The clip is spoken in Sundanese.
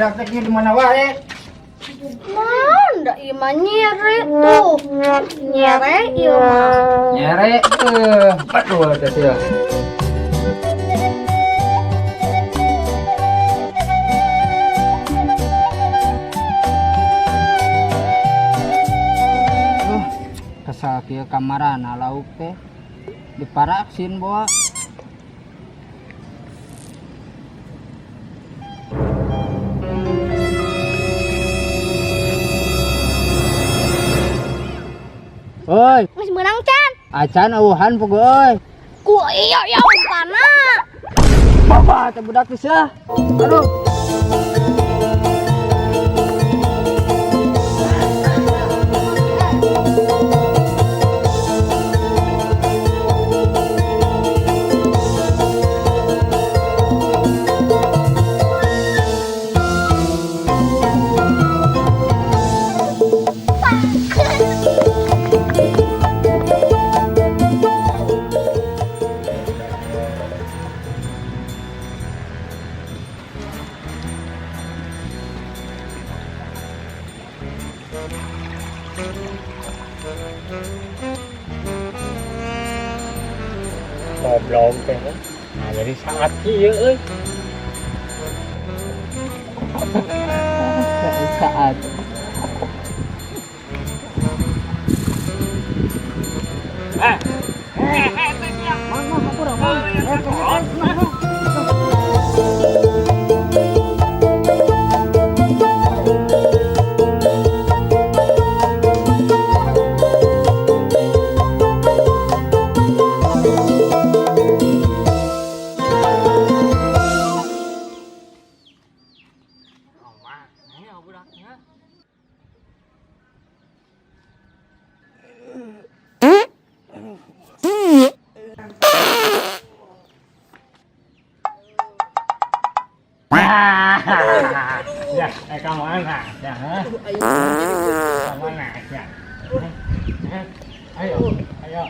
Budak teh di mana wae? Mana ieu mah nyere tuh. Nyere ieu mah. Nyere eh betul teh sia. Kesal kieu kamarana lauk teh diparaksin boa. Oi, Geus meunang can. Acan eueuhan pogo euy. Ku iya ya umpana. Bapak teh budak teh sia. Aduh. Goblok teh. Nah, jadi sangat kieu euy. Saat. Eh. Eh, eh, teh sia. Mana hampura, Mang. Eh, eh, eh. Ya, eh kamu mana? Ya, ha? Kamu mana? Ya. Ayo, ayo.